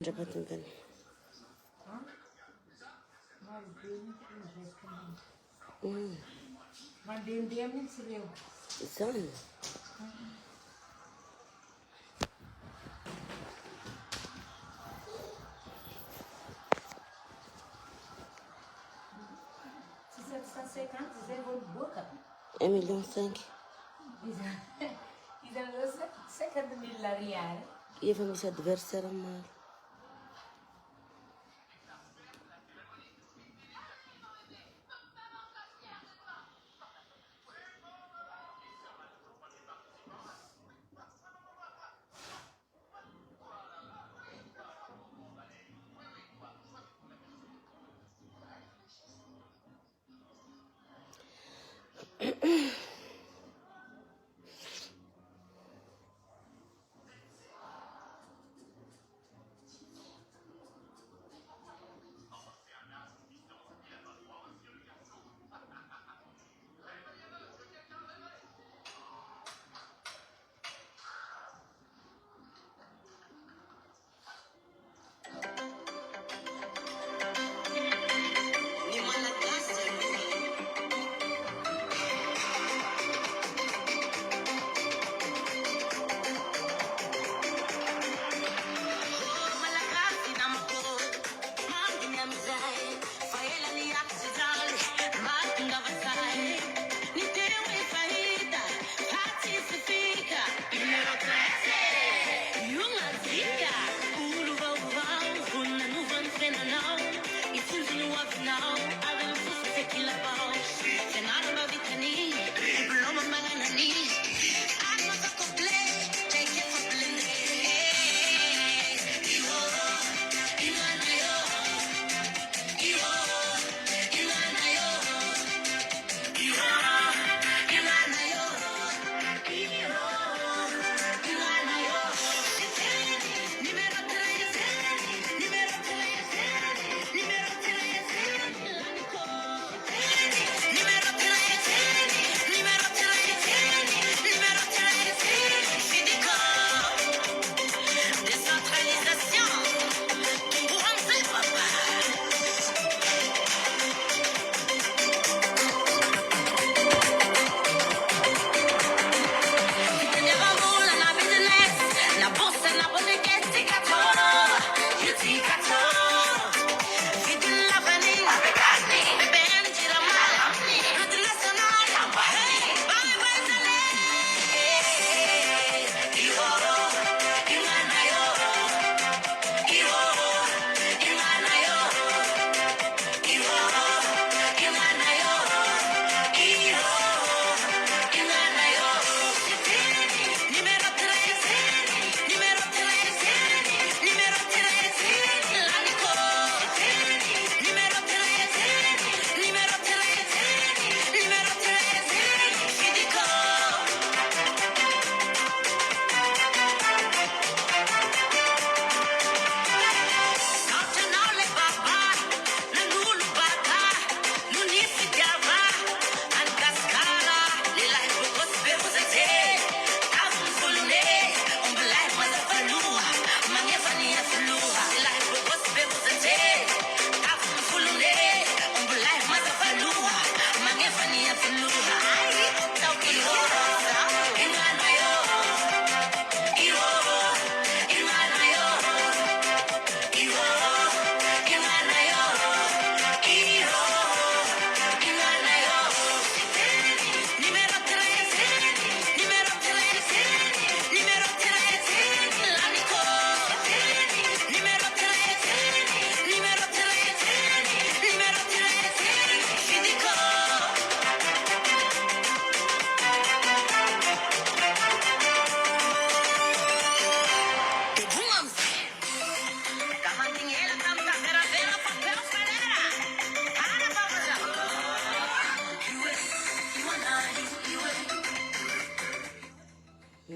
Mandra-pahatongany. Mandehandeha mihitsy ireo. Izany. Tsy 750 izay vao niboaka. Un million cinq. Iza amin'izao 50 mille ariary. Efa misy adversaire maro.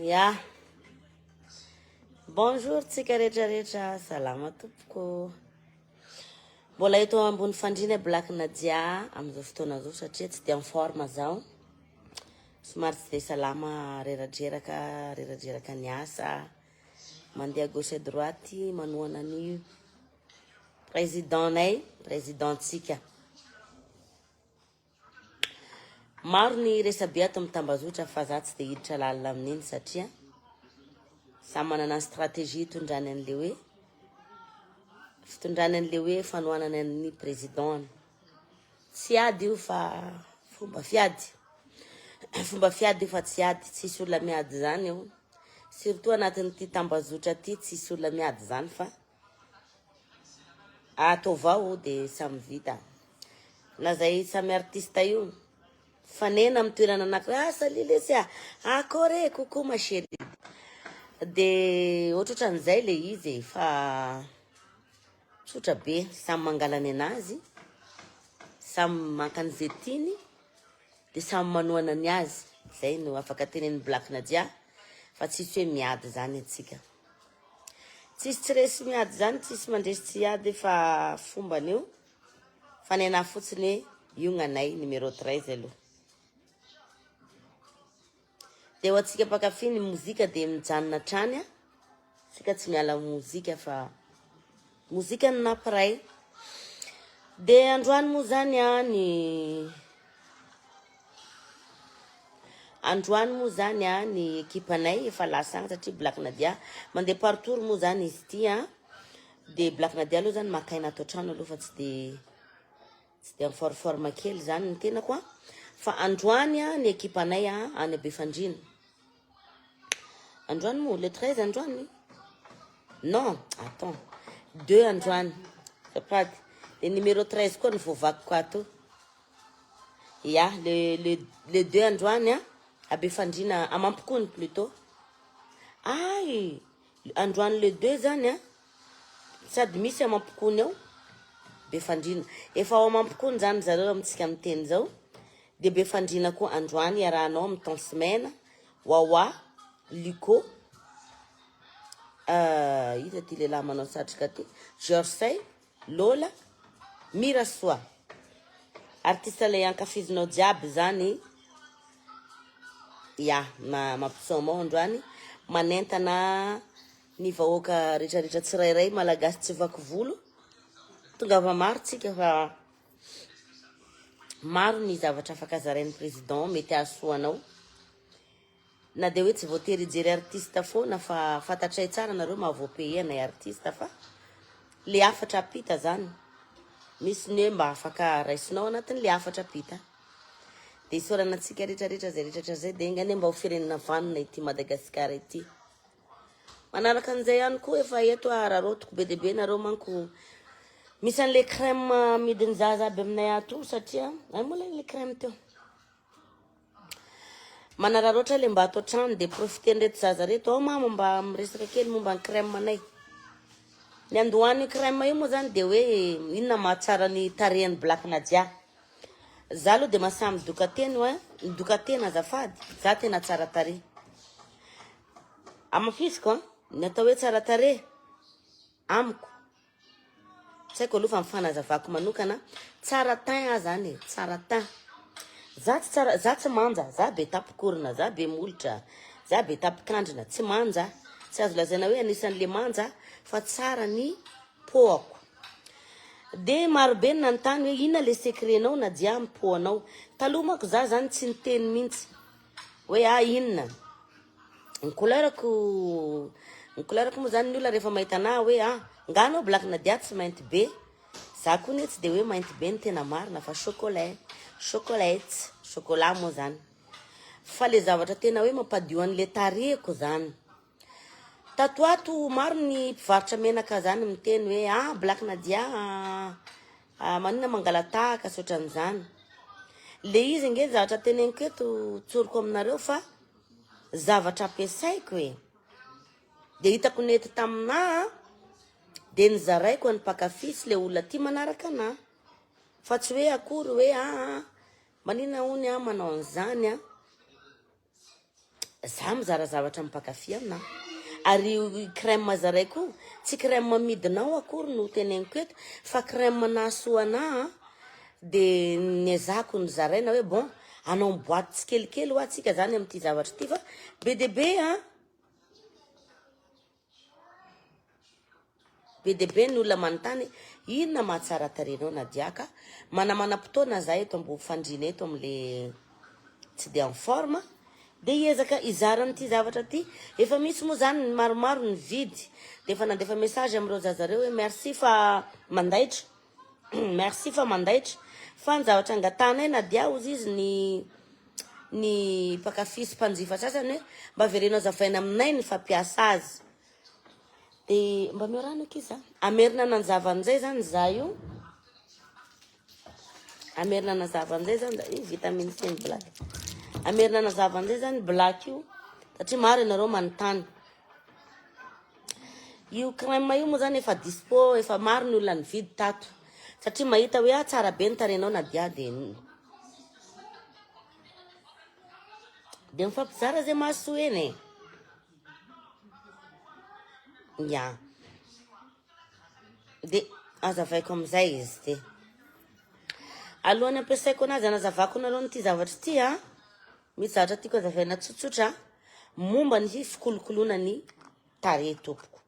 Ya. Bonjour tsika rehetra rehetra, salama tompoko. Mbola eto ambony fandriana Black Nadia amin'izao fotoana izao satria tsy dia en forme zaho. Somary tsy dia salama reradreraka, reradreraka ny asa. Mandeha gauche à droite manohana ny président-nay, président-tsika. Maro ny resabe ato amin'ny tambazotra fa za tsy de hiditra lalina amin'iny satria samy manana ny stratégie hitondrany an'le hoe fitondrany an'le hoe fanohanana ny président. Tsy ady io fa fomba fiady. Fomba fiady io fa tsy ady, tsisy olona miady zany eo. Surtout anatin'ity tambazotra ty tsisy olona miady zany fa Ataovy ao de samy vita. Na zay samy artiste io mifanena amin'ny toerana anakiray, ah salut lesy ah, akôry e, coucou ma chérie. De ohatrohatran'izay le izy e, fa tsotra be, samy mangala ny anazy, samy maka an'izay tiany, de samy manohana ny azy, zay no afaka tenenin'i Black Nadia, fa tsisy hoe miady zany antsika. Tsisy tsy resy miady zany, tsisy mandresy tsy hiady fa fombany io, fa ny anahy fotsiny hoe io gnanay numéro 13 aloha. De ho antsika mpankafy ny mozika de mijanona hatrany a, tsika tsy miala mozika fa mozika no nampiray. De androany moa zany a ny Androany moa zany a ny ekipanay efa lasa agny satria Black Nadia mandeha par tour moa zany izy ity a, de Black Nadia aloha zany maka aina ato an-trano aloha fa tsy de tsy de en forme forme kely zany ny tenako a, fa androany a ny ekipanay a any Befandriana, androany moa le 13 androany non attends deux androany azafady, de numéro 13 koa no voavakiko ato. Ya, le le le deux androany a, à Befandriana, à Mampikony plutôt. Ay, androany le deux zany a, sady misy à Mampikony ao, Befandriana. Efa ao Mampikony zany zareo amintsika miteny zao, de Befandriana koa androany iarahanao amin'ny Tence Mena, Wawa, Luco, euh, iza ty lehilahy manao satroka ty, Georgesay, Lola, Mirasoa. Artiste le ankafizinao jiaby zany ya mampisaoma ao androany manentana ny vahoaka retraretra tsirairay malagasy tsy vaky volo tongava maro tsika fa maro ny zavatra afaka zarain'ny président mety hahasoa anao. Na dia hoe tsy voatery hijery artiste foana fa fantatray tsara nareo maha voa-payer anay artiste fa le hafatra apita zany misy ny hoe mba afaka raisinao anatin'le hafatra apita. Dia isaorana antsika rehetra rehetra zay rehetra zay dia enga anie mba ho firenena vanona ity Madagasikara ity. Manaraka an'izay ihany koa efa eto araraotiko be dia be nareo manko misy an'le crème amidin'ny zaza aby aminay ato satria ay moa le crème teo. Manararaotra le mba ato an-trano de profiter-n'ireto zaza reto ao mama mba miresaka kely momba ny crème anay. Ny andohan'io crème io moa zany de hoe inona mahatsara ny tarehan'i Black Nadia. Za aloha de mahasahy midoka tena hoe midoka tena azafady, za tena tsara tarehy. Hamafisiko an, ny atao hoe tsara tarehy amiko Tsy haiko aloha fa ny fanazavako manokana, tsara teint aho zany e, tsara teint. Za tsy tsara, za tsy manja, za be tapokorona, za be molotra, za be tapikandrina, tsy manja, tsy azo lazaina hoe anisan'le manja fa tsara ny peau-ako. De maro be ny nanontany hoe inona le secret-nao Nadia amin'ny peau-nao. Taloha manko za zany tsy niteny mihitsy hoe ah inona. Ny couleur-ko, ny couleur-ko moa zany ny olona rehefa mahita anah hoe ah, nga anao Black Nadia tsy mainty be, za koa ne tsy de hoe mainty be ny tena marina fa chocolat, chocolate, chocolat moa zany. Fa le zavatra tena hoe mampadio an'le tarehiko zany. Tato ato maro ny mpivarotra menaka zany miteny hoe ah Black Nadia ah, maninona mangala-tahaka sy ohatran'izany. Le izy ange ny zavatra teneniko eto tsoriko aminareo fa zavatra ampiasaiko e. Dia hitako nety taminà dia nizaraiko an'ny mpankafy sy le olona tia manaraka anà. Fa tsy hoe akory hoe aa maninona hono aho manao an'izany an. Za mizara zavatra amin'ny mpankafy anà. Ary io crème zaraiko io, tsy crème amidinao akory no teneniko eto fa crème nahasoa anà dia niezahako nozaraina hoe bon hanao boite tsikelikely hoa tsika zany amin'ity zavatra ity fa be dia be an. Be dia be ny olona manontany inona mahatsara tarehy anao Nadia ka manamanam-potoana za eto ambony fandriana eto amle tsy dia en forme dia hiezaka hizara an'ity zavatra ity. Efa misy moa zany ny maromaro nividy dia efa nandefa message amin'ireo zaza ireo hoe merci fa mandaitra merci fa mandaitra fa ny zavatra angatahanay Nadia hozy izy ny ny mpankafy sy mpanjifa sasany hoe mba avereno azavaina aminay ny fampiasa azy. Dia mba omeo rano ankizy a. Amerina nanjava an'izay zany za io. Amerina nazava an'izay zany za io vitamine C ny black. Amerina nazava an'izay zany black io satria maro ianareo manontany. Io crème io moa zany efa dispo, efa maro ny olona nividy tato. Satria mahita hoe ah tsara be ny tarehinao Nadia dia dia mifampizara zay mahasoa eny e. Ya. Dia azavaiko amin'izay izy ity. Alohan'ny ampiasaiko anazy anazavako anareo an'ity zavatra ity a. Misy zavatra tiako azavaina tsotsotra momba ny fikolokoloana ny tarehy tompoko.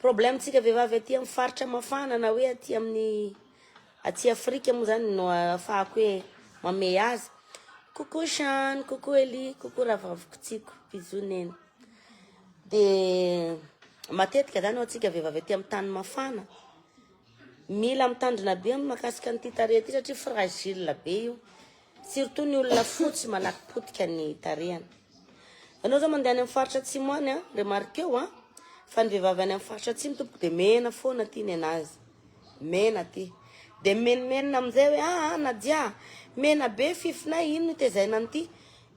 Problème tsika vehivavy aty amin'ny faritra mafana na hoe aty amin'ny aty Afrika moa zany no ahafahako hoe mamehy azy. Coucou Shan, coucou Elie, coucou rahavaviko tiako, bisous neny. De matetika zany antsika vehivavy aty amin'ny tany mafana mila mitandrina be amin'ny mahakasika an'ity tarehy ity satria fragile be io. Surtout ny olona fotsy malaky potika ny tarehany. Ianao zao mandeha any amin'ny faritra atsimo any an, remarqueo an, fa ny vehivavy any amin'ny faritra atsimo tompoko de mena foana aty ny anazy. Mena aty. De mimenomenona amin'izay hoe ah Nadia, mena be fifinay, ino no itezaina an'ity?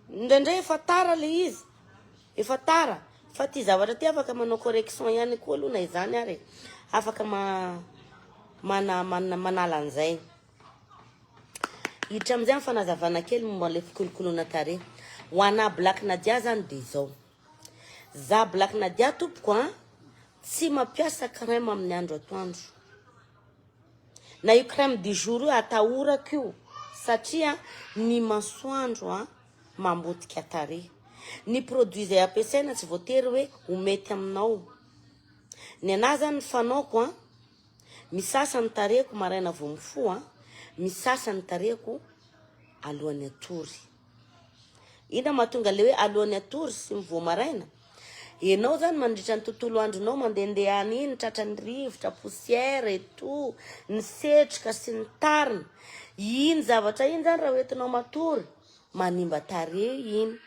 Indraindray efa tara le izy. Efa tara. Fa ty zavatra ty afaka manao correction ihany koa aloha na izany ary e. Afaka ma mana mana manala an'izay. Hiditra amin'izay amin'ny fanazavana kely momba ilay fikolokoloana tarehy. Ho anà Black Nadia zany dia izao. Za Black Nadia tompoko a, tsy mampiasa crème amin'ny andro atoandro. Na io crème du jour io atahorako io satria ny masoandro a mamotika tarehy. Ny produit izay ampiasaina tsy voatery hoe ho mety aminao. Ny anà zany ny fanaoko a, Misasa ny tarehiko maraina vao mifoha, misasa ny tarehiko alohan'ny hatory. Inona mahatonga le hoe alohan'ny hatory sy mivoha maraina? Enao zany mandritra ny tontolo andronao mandehandeha any iny, tratran'ny rivotra, poussière et tout, ny setroka sy ny tariny. Iny zavatra iny zany raha hoentinao matory, manimba tarehy iny.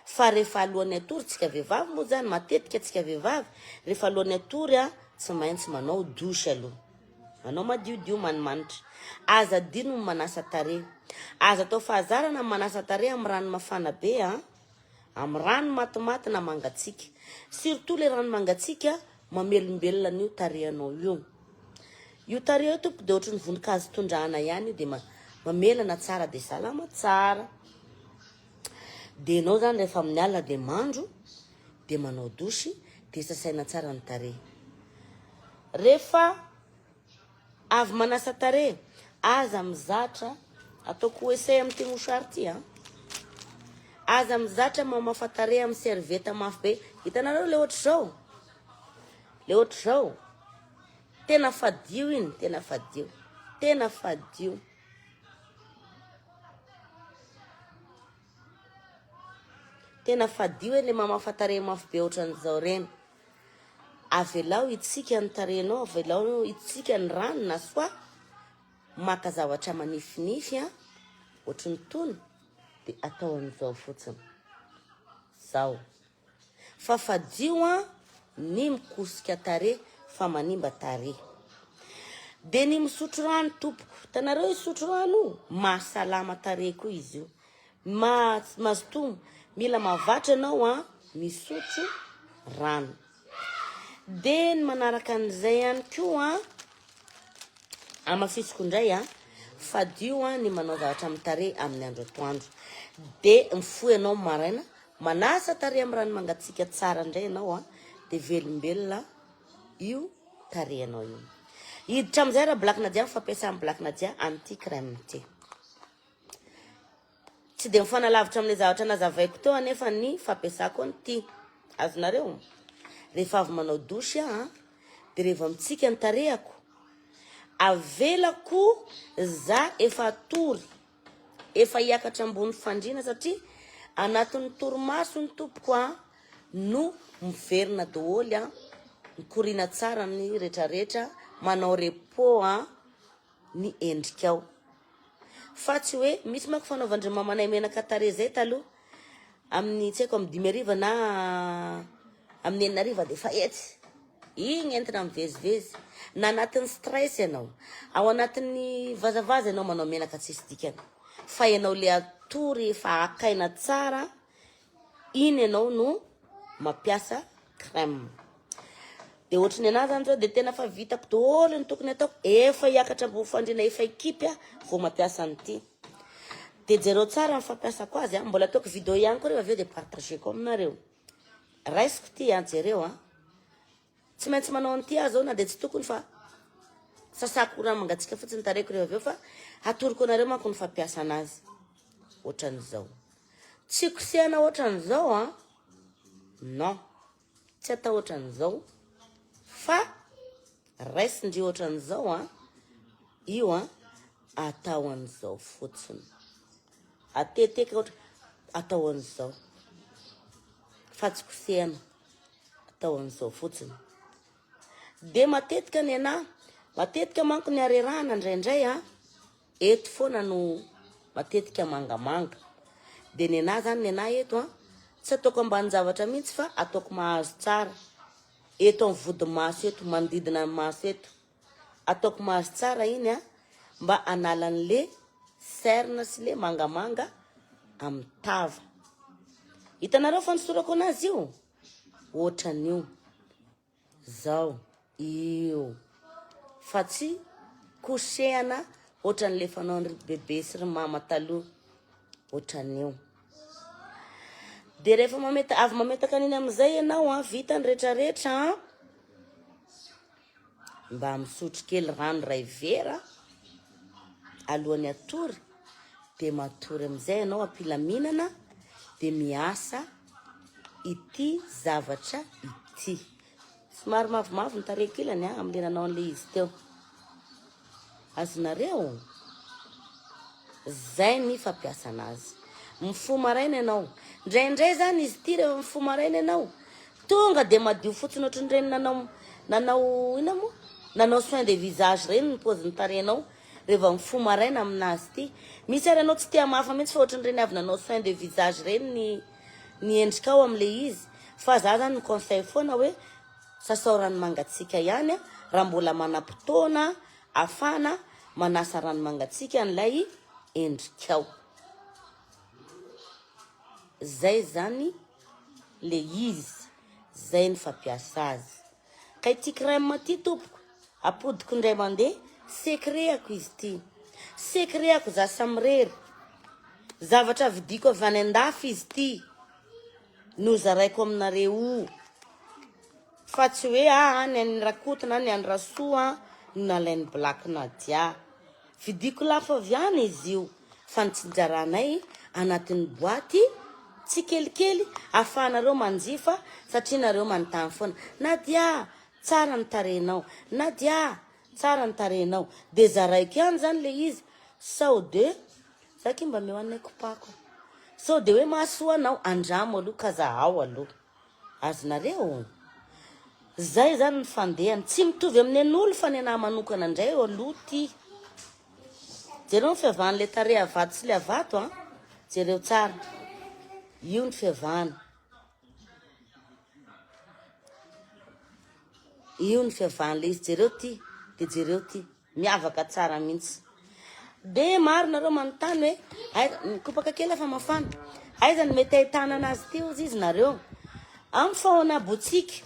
Fa rehefa alohan'ny hatory tsika vehivavy moa zany matetika tsika vehivavy rehefa alohan'ny hatory a tsy maintsy manao douche aloha manao madiodio manimanitra aza adino ny manasa tarehy aza atao fahazarana ny manasa tarehy amin'ny rano mafana be a amin'ny rano matimaty na mangatsiaka surtout le rano mangatsiaka mamelombelona an'io tarehinao io io tarehy io tompoko de ohatry ny voninkazo tondrahana ihany io de mamelana tsara de salama tsara Dia enao zany rehefa amin'ny alina dia mandro, dia manao douche, dia sasaina tsara ny tarehy. Rehefa avy manasa tarehy, aza mizatra, ataoko essai amin'ity mouchoir ity an. Aza mizatra mamafa tarehy amin'ny serviette mafy be. Hitanareo le ohatr'izao? Le ohatr'izao. Tena fadio iny, tena fadio. Tena fadio. Tena fadio e le mamafa tarehy mafy be ohatran'izao reny. Avelao hitsika ny tarehinao, avelao hitsika ny rano na soa maka zavatra manifinify an, ohatran'ny tony de atao an'izao fotsiny. Zao. Fa fadio an ny mikosika tarehy fa manimba tarehy. De ny misotro rano tompoko, hitanareo io sotro rano io? Mahasalama tarehy koa izy io. Ma mazotoa mila mahavatra ianao an misotro rano. De ny manaraka an'izay ihany koa an, hamafisiko indray an, fadio an ny manao zavatra amin'ny tarehy amin'ny andro atoandro. De mifoha ianao maraina Manasa tarehy amin'ny rano mangatsiaka tsara indray ianao an, dia velombelona io tarehinao io. Hiditra amin'izay raha Black Nadia ny fampiasan'i Black Nadia an'ity crème ity. Tsy dia mifanalavitra amin'ilay zavatra nazavaiko teo anefa ny fampiasako an'ity. Azonareo? Rehefa avy manao douche aho an, De rehefa mitsika ny tarehako, avelako za efa hatory, efa hiakatra ambony fandriana satria anatin'ny torimaso ny tompoko a no miverina daholo a, mikoriana tsara ny retraretra, manao repos a ny endrikao. Fa tsy hoe, misy manko fanaovan-dry mamanay menaka tarehy zay taloha, amin'ny tsy haiko amin'ny dimy hariva na amin'ny enina hariva dia efa etsy. Igny entina mivezivezy. Na anatin'ny stress ianao, ao anatin'ny vazavaza ianao manao menaka tsisy dikany. Fa ianao le atory efa akaina tsara, iny ianao no mampiasa crème. Dia ohatry ny anahy zany zao dia tena efa vitako daholo ny tokony ataoko, efa hiakatra ambony fandriana efa hikipy aho vao mampiasa an'ity. Dia jereo tsara ny fampiasako azy a, mbola ataoko vidéo ihany koa rehefa avy eo dia partageko aminareo. Raisiko ity a, jereo a. Tsy maintsy manao an'ity aho zao na dia tsy tokony fa sasako rano mangatsiaka fotsiny tarehiko rehefa avy eo fa hatoroko anareo manko ny fampiasana azy. Ohatran'izao. Tsy kosehana ohatran'izao a. Non. Tsy atao ohatran'izao fa raisindry ohatran'izao a. Io a atao an'izao fotsiny. Ateteka ohatra atao an'izao fa tsy kosehana atao an'izao fotsiny. Dia matetika ny anah, matetika manko ny harerahana indraindray a, eto foana no matetika mangamanga. Dia ny anah zany ny anah eto a, tsy ataoko ambanin-javatra mihitsy fa ataoko mahazo tsara eto amin'ny vodimaso eto, manodidina ny maso eto. Ataoko mahazo tsara iny a, mba hanala an'le cerne sy le mangamanga amin'ny tava. Hitanareo fa nisorako anazy io? Ohatran'io. Zao, io. Fa tsy kosehana ohatran'le fanaon'ny ry bebe sy ry mama taloha. Ohatran'io. Dia rehefa mameta, avy mametaka an'iny amin'izay ianao an, vita ny retraretra an, Mba misotro kely rano iray vera alohan'ny hatory dia matory amin'izay ianao am-pilaminana dia miasa ity zavatra ity. Somary mavomavo ny tarehiko ilany a, amin'ilay nanao an'ilay izy teo. Azonareo? Zay ny fampiasana azy. Mifoha maraina ianao. Indraindray zany izy ity rehefa mifoha maraina ianao, tonga dia madio fotsiny ohatran'ireny nanao nanao inona moa? Nanao soin de visage ireny ny paozin'ny tarehinao rehefa mifoha maraina aminazy ity. Misy ary ianao tsy te hamafa mihitsy fa ohatran'ireny avy nanao soin de visage ireny ny ny endrikao amin'ilay izy. Fa za zany mi-conseil foana hoe Sasao rano mangatsiaka ihany raha mbola manam-potoana afana manasa rano mangatsiaka an'ilay endrikao. Zay zany le izy, zay ny fampiasa azy. Ka ity crème ity tompoko, apodiko indray mandeha, secret-ako izy ity. Secret-ako za samirery. Zavatra vidiko avy any an-dafy izy ity. Nozaraiko aminareo fa tsy hoe aa ny an'i Rakoto na ny an'i Rasoa no nalain'i Black Nadia. Vidiko lafo avy any izy io fa nitsinjaranay anatin'ny boaty tsikelikely ahafahanareo manjifa satria nareo manontany foana Nadia tsara ny tarehinao Nadia tsara ny tarehinao de zaraiko ihany zany le izy sao de Za ki mba meo anay kopako. Sao de hoe mahasoa anao, andramo aloha ka zahao aloha. Azonareo? Zay zany ny fandehany. Tsy mitovy amin'ny an'olo fa ny anahy manokana ndray aloha ty. Jereo ny fiavahan'le tarehy avato sy le avato an. Jereo tsara. Io ny fiavahana. Io ny fiavahan'le izy. Jereo ty, de jereo ty. Miavaka tsara mihitsy. De maro nareo manontany hoe aiza mikopaka kely fa mafana. Aiza no mety ahitana anazy ity hozy izy nareo. Amin'ny faona boutique.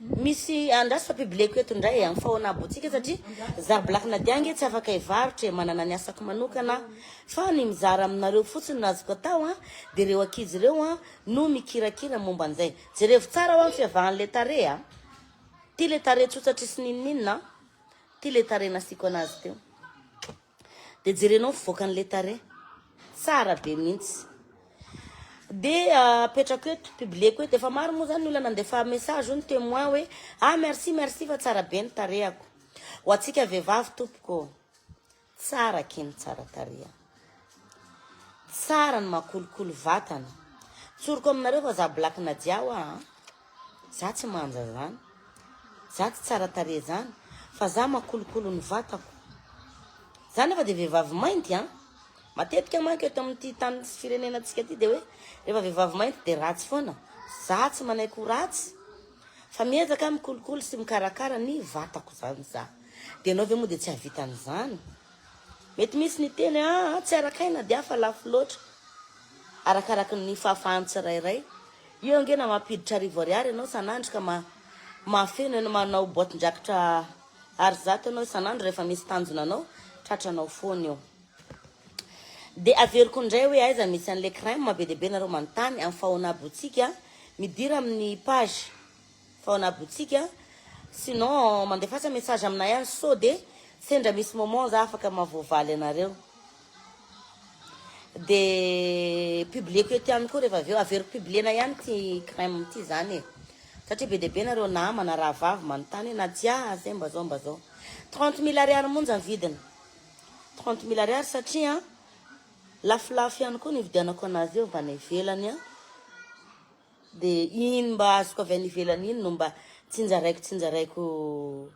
Misy andraso fa publieko eto indray amin'ny faona boutique satria za Black Nadia nge tsy afaka hivarotra e, manana ny asako manokana aho. Fa ny mizara aminareo fotsiny no azoko atao an, de ireo ankizy ireo an no mikirakira momba an'izay. Jerevo tsara hoa ny fiavahan'le tarehy a. Ty le tarehy tsotra tsisy n'inon'inona an. Ty le tarehy nasiako anazy teo. De jerenao ny fivoakan'le tarehy. Tsara be mihitsy. De apetrako eto, publieko eto. Efa maro moa zany ny olona nandefa message hoy ny témoin hoe ah merci merci fa tsara be ny tarehako. Ho antsika vehivavy tompoko, tsara akia ny tsara tareha. Tsara ny makolikoly vatana. Tsoriko aminareo fa za Black Nadia hoa a. Za tsy manja zany. Za tsy tsara tarehy zany. Fa za makolokolo ny vatako. Za nefa de vehivavy mainty an. Matetika manko eto amin'ity tany sy firenenantsika ity de hoe rehefa vehivavy mainty de ratsy foana. Za tsy manaiky ho ratsy. Fa miezaka aho mikolokolo sy mikarakara ny vatako zany za. De ianao ve moa de tsy hahavita an'izany? Mety misy ny hiteny hoe aa tsy arakay na dia fa lafo loatra. Arakaraky ny fahafahan'ny tsirairay. Io ange na mampiditra 1000 ariary ianao isan'andro ka mahafeno ianao manao boatin-drakitra 100 ianao isan'andro rehefa misy tanjona anao, tratranao foana io. Dia averiko indray hoe aiza misy an'ilay crème, be dia be nareo manontany, amin'ny Faona boutique, midira amin'ny page Faona boutique, sinon mandefasa message aminay any sao dia sendra misy moment za afaka mahavoavaly anareo. De publieko eto ihany koa rehefa avy eo, averiko publiena ihany ity crème ity zany e. Satria be dia be nareo namana, rahavavy manontany hoe Nadia zay mba zao mba zao. 30 mille ariary monja ny vidiny. 30 mille ariary satria lafolafo ihany koa ny nividianako anazy io avy any ivelany an. De iny mba azoko avy any ivelany iny no mba tsinjaraiko tsinjaraiko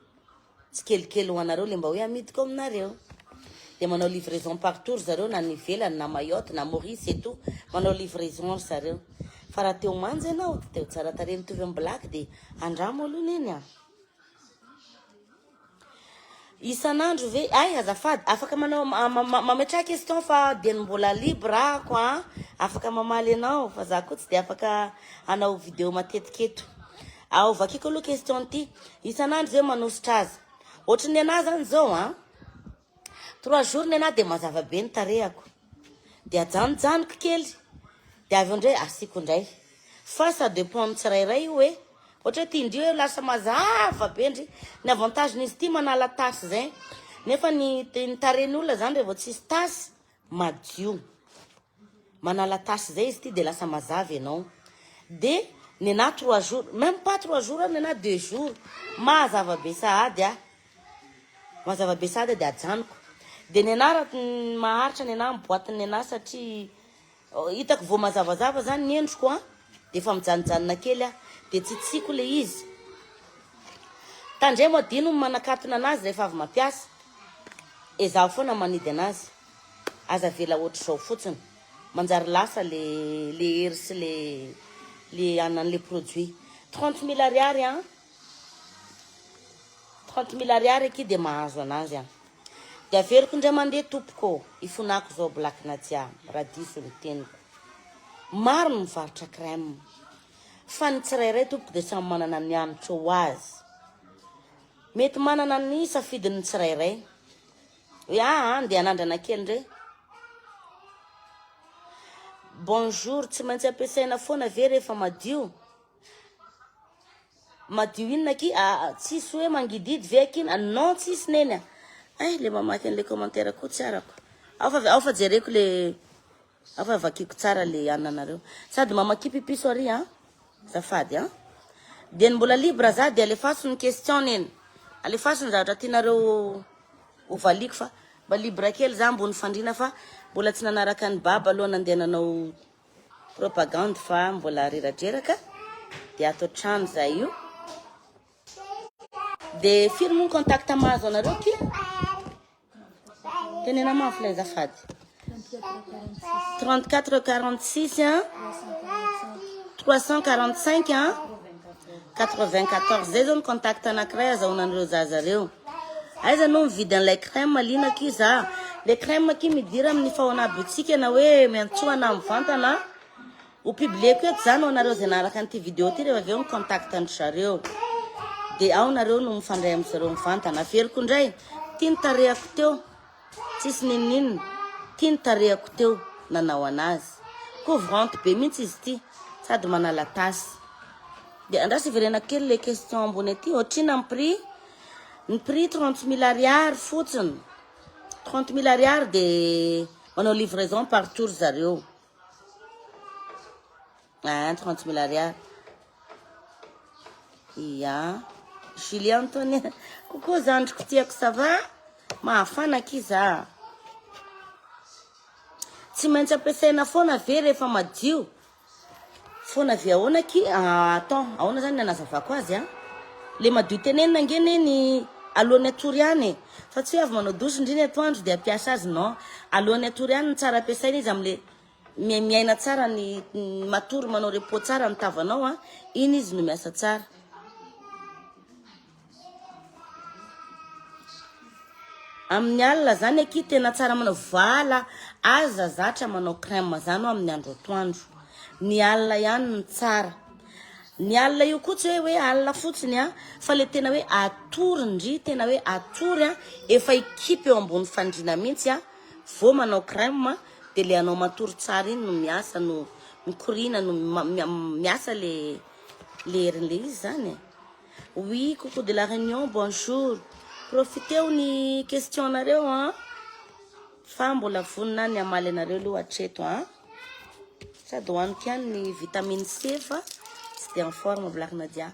tsikelikely ho anareo le mba hoe amidiko aminareo. De manao livraison partout ry zareo na any ivelany na Mayotte na Maurice et tout manao livraison ry zareo. Fa raha te ho manja ianao, te ho tsara tarehy mitovy amin'ny black de andramo aloha neny a. Isan'andro ve? Ay azafady, afaka manao mametraha question fa dieny mbola libre ako a, afaka mamaly anao fa za koa tsy de afaka hanao vidéo matetika eto. Ao vakiko aloha question ty, isan'andro ve manosotra azy? Ohatry ny anahy zany zao a, trois jours ny anahy de mazava be ny tarehako, de ajanojanoko kely, de avy eo ndray asiako ndray, fa ça dépend ny tsirairay io e. Ohatra hoe ty ndry hoe lasa mazava be ndry, ny avantage-n'izy ity manala tasy zay, nefa ny ny tarehin'ny olona zany rehefa tsisy tasy madio, manala tasy zay izy ity de lasa mazava ianao, de nenahy trois jours, même pas trois jours ary nenahy 2 jours, mazava be sahady ah, mazava be sahady ah de ajanoko, de nenahy raha maharitra nenahy ny boîte nenahy satria hitako vao mazavazava zany ny endriko a, de efa mijanojanona kely aho, de tsitsiko le izy. Tandremo adino ny manakatona anazy rehefa avy mampiasa, ezaho foana manidy anazy, aza avela ohatr'izao fotsiny, manjary lasa le le hery sy le le anan'le produit. 30 mille ariary an, 30 mille ariary aky de mahazo anazy an. De averiko indray mandeha tompoko, ifonako zao Black Nadia, raha diso ny teniko. Maro ny mivarotra crème, fa ny tsirairay tompoko de samy manana ny hanitra ho azy. Mety manana ny safidiny ny tsirairay. Hoe ah, andeha hanandrana kely ndray. Bonjour, tsy maintsy ampiasaina foana ve rehefa madio? Madio inona aky? Ah, tsisy hoe mangididy ve aky? Non, tsisy neny a. Eh, le mamaky an'le commentaire koa tsy arako. Ao fa ao fa jereko le ao fa vakiko tsara le ananareo. Sady mamaky pipiso ary an. Zafady an. De ny mbola libre za de alefaso ny question neny. Alefaso ny zavatra tianareo ho valiko fa mba libre kely za ambony fandriana fa mbola tsy nanaraka ny baba aloha nandeha nanao propagande fa mbola reradreraka de ato trano zay io. De firy moa ny contact mahazo anareo ty? Tenena mafy lay azafady. 34 46 an 345 an 94 zay zao ny contact anankiray azahoanan'ireo zaza reo. Aiza no mividy an'ilay crème liana aky za? Le crème aky midira amin'ny Faona boutique na hoe miantsoana mivantana. Ho publieko eto zany ho anareo zay naharaka an'ity vidéo ty rehefa avy eo ny contact an-dry zareo. De ao nareo no mifandray amin-dry zareo mivantana. Averiko indray, ty ny tarehako teo, tsisy ninoninona, ty ny tarehako teo nanao anazy. Couvrante be mihitsy izy ity, sady manala tasy. De andraso iverena kely le question ambony aty, ohatrina ny prix? Ny prix 30 mille ariary fotsiny. 30 mille ariary de manao livraison partout ry zareo. Ah, 30 000 ariary. Ia. Julie Antoine. Coucou zandriko tiako, ça va? Mahafana ankizy. Tsy maintsy ampiasaina foana ve rehefa madio? Foana avy ahoana ki? Attends, ahoana zany ny anazavako azy a? Le madio tenenina ange neny alohan'ny atory ihany e. Fa tsy hoe avy manao douche ndry ny atoandro de ampiasa azy non. Alohan'ny atory ihany ny tsara ampiasaina izy amle miaina tsara ny matory manao repos tsara ny tavanao a. Iny izy no miasa tsara. Amin'ny alina zany aky tena tsara manao vala aza zatra manao crème zany ho amin'ny andro atoandro. Ny alina ihany ny tsara. Ny alina io koa tsy hoe hoe alina fotsiny a, fa le tena hoe atory ndry, tena hoe atory a, efa hikipy eo ambony fandriana mihitsy a, vao manao crème de le anao matory tsara iny no miasa no mikoriana no miasa le le herin'le izy zany e. Oui, coucou de la Réunion, bonjour. Profitez ny question nareo an. Fa mbola vonona ny hamaly anareo aloha hatreto an. Sady hohaniko ihany ny vitamine C fa tsy de en forme Black Nadia.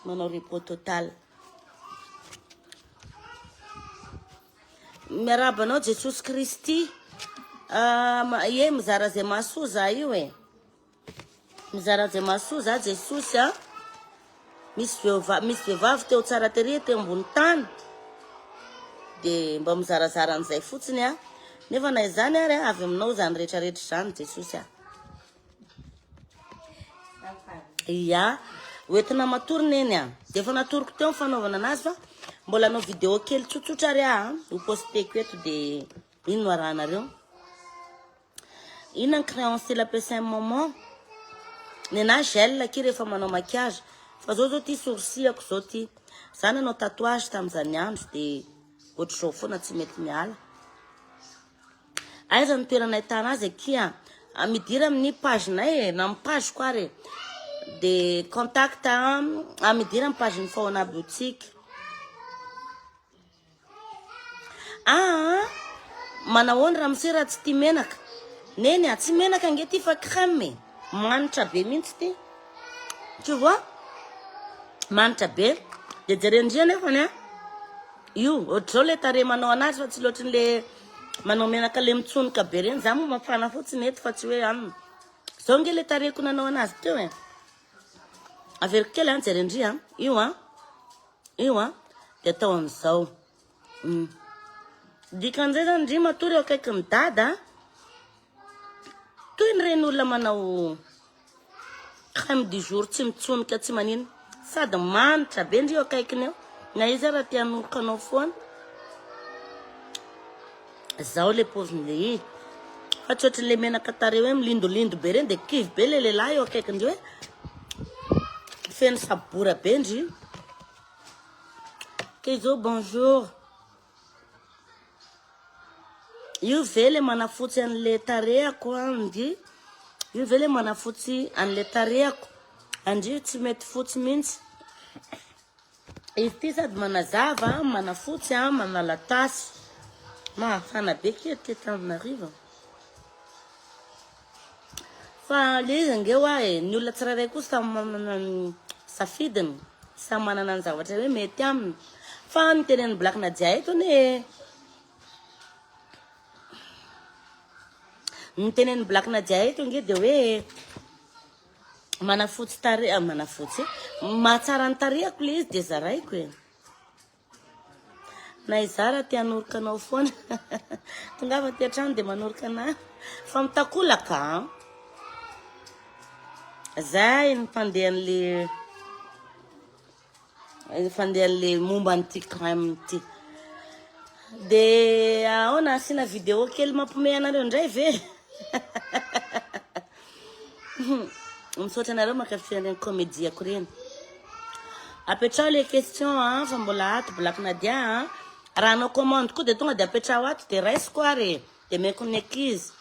Manao repos total. Miarahaba anao Jesosy Kristy. Ye mizara zay mahasoa za io e. Mizara zay mahasoa za Jesosy a. Misy vehivavy, misy vehivavy teo tsara tery teo ambony tany. De mba mizarazara an'izay fotsiny a. Nefa na izany ary avy aminao izany rehetrarehetra izany Jesosy a. Ia, hoentina matory neny a. De efa natoroko teo ny fanaovana anazy fa mbola hanao vidéo kely tsotsotra ary aho ho posteko eto de ino no arahanareo. Inona ny crayon cils ampiasain'ny maman? Nenahy gel aky rehefa manao maquillage. Fa zao zao ty sourcil-ako zao ty. Za nanao tatouage tamin'izany andro de ohatr'izao foana tsy mety miala. Aiza ny toerana ahitana azy akia? Midira amin'ny page-nay e, na amin'ny page-ko ary e. De contact midira amin'ny page-n'ny Faona Boutique. Aa manahoana ramose raha tsy tia menaka? Neny a, tsy menaka ange ty fa crème e. Manitra be mihitsy ty. Tu vois? Manitra be. De jerendria nefany a. Io, ohatr'izao le tarehy manao anazy fa tsy loatrin'le manao menaka le mitsonoka be reny. Za moa mafana fotsiny eto fa tsy hoe anona. Zao nge le tarehiko nanao anazy teo e. Averiko kely an, jerendria. Io an. Io an, de atao an'izao. Dikan'izay zany ndry matory eo akaikin'ny dada, toy ny reny olona manao crème du jour tsy mitsonika tsy manino, sady manitra be ndry eo akaikiny eo, na iza raha te hanoroka anao foana. Zao le paozin'le izy. Fa tsy ohatran'le menaka tarehy hoe milindolindo be reny de kivy be le lehilahy eo akaikindry hoe feno sabora be ndry. Kezo bonjour. Io ve le manafotsy an'le tarehako andry? Io ve le manafotsy an'le tarehako? Andry tsy mety fotsy mihitsy. Izy ity sady manazava, manafotsy, manala tasy. Mahafana be kely aty Antananarivo. Fa le izy ange hoa e, ny olona tsirairay koa samy manana ny safidiny, samy manana ny zavatra hoe mety aminy. Fa ny tenenin'i Black Nadia eto anie, ny tenenin'i Black Nadia eto ange dia hoe manafotsy tarehy, ah, manafotsy, mahatsara ny tarehako le izy dia zaraiko e. Na izaho raha te hanoroka anao foana, tongava aty an-trano dia manoroka anahy. Fa mitakolaka an. Zay ny fandehan'le fandehan'le momba an'ity crème ity. De ahoana asiana vidéo kely mampiomehy anareo indray ve? Misaotra anareo mankafy an'ireny comédie-ko ireny. Apetraho le question an, fa mbola ato Black Nadia an. Raha hanao commande koa de tonga de apetraho ato de raisiko ary e. De omeko ny ankizy.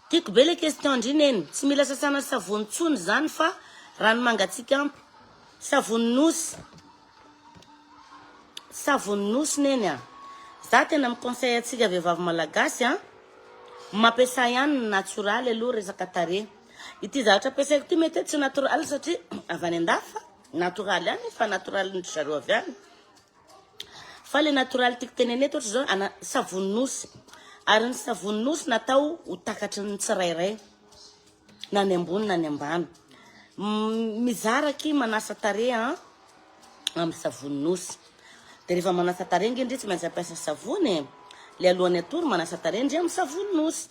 Tiako be le question ndry neny. Tsy mila sasana savony tsony zany fa rano mangatsiaka ampy. Savony nosy. Savony nosy neny a. Za tena mi conseille antsika vehivavy malagasy a. Mampiasa ihany ny natioraly aloha resaka tarehy. Ity zavatra ampiasaiko ity mety hoe tsy natoraly satria avy any andafy fa natoraly ihany fa natoralin'dry zareo avy any. Fa le natoraly tiako tenenina eto ohatra zao ana savony nosy. Ary ny savony nosy natao ho takatry ny tsirairay. Na ny ambony na ny ambany. Mizara aky manasa tarehy an amin'ny savony nosy. De rehefa manasa tarehy nge ndry tsy maintsy ampiasa savony e. Le alohan'ny atory manasa tarehy ndry amin'ny savony nosy.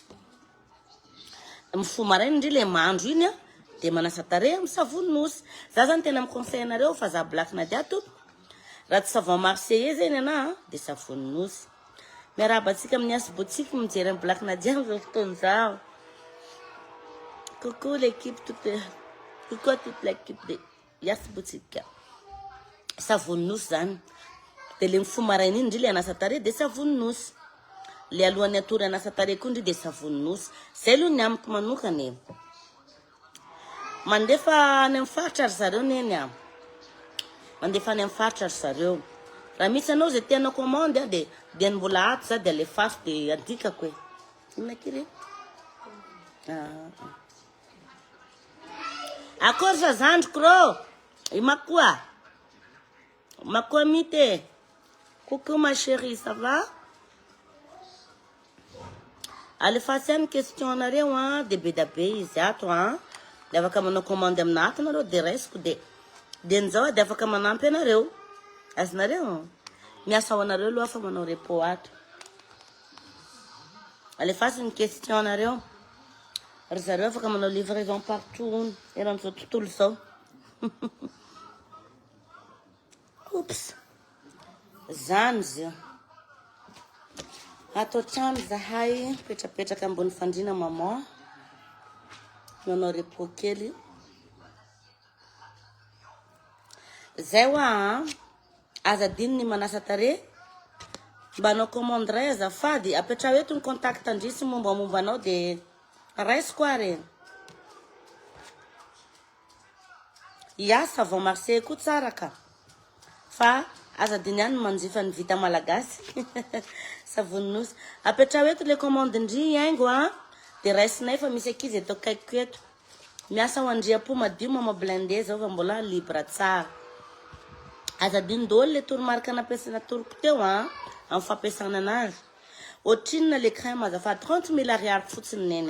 Mifoha maraina ndry le mandro iny a de manasa tarehy amin'ny savony nosy. Za zany tena mi-conseille anareo fa za Black Nadia tompoko. Raha tsy savon marseillais zegny ana de savony nosy. Miarahaba antsika amin'ny Yas Boutique mijery an'i Black Nadia amin'izao fotoana izao. Coucou l'équipe toute coucou à toute l'équipe de Yas Boutique. Savony nosy zany. De le mifoha maraina iny ndry le anasa tarehy de savony nosy. Le alohan'ny atory anasa tarehy koa ndry de savony nosy. Zay aloha ny amiko manokana e. Mandefa any amin'ny faritra ry zareo neny a. Mandefa any amin'ny faritra ry zareo. Raha misy anao zay tianao commande a de dia ny mbola ato za de alefaso de adikako e. Inona aky re? Ah. Akory sa zandriko rô? I Makoa. Makoa mite. Coucou ma chérie, ça va? Alefaso ihany question anareo a, de be da be izy ato a. De afaka manao commande amina ato nareo de raisiko de de njao de afaka manampy anareo. Azonareo? Miasa ho anareo aloha fa manao repos ato. Alefaso ny question anareo. Ry zareo afaka manao livraison partout hono eran'izao tontolo izao. Oups. Zany izy io. Ato an-trano zahay, mipetrapetraka ambony fandriana maman. Manao repos kely. Zay hoa a. Aza adino ny manasa tarehy. Mba hanao commande ray azafady. Apetraho eto ny contact ndry sy mombamomba anao de raisiko ary e. Ya, savon marseillais koa tsara ka. Fa aza adino ihany ny manjifa ny vita malagasy. Savony nosy. Apetraho eto le commande ndry haingo a. De raisinay fa misy ankizy eto akaikiko eto. Miasa ho andriam-po madio mama blindé zao fa mbola libre tsara. Aza adino daholo le toromarika nampiasaina toroko teo a. Amin'ny fampiasana anazy. Ohatrinona le crème azafady? 30 mille ariary fotsiny neny a.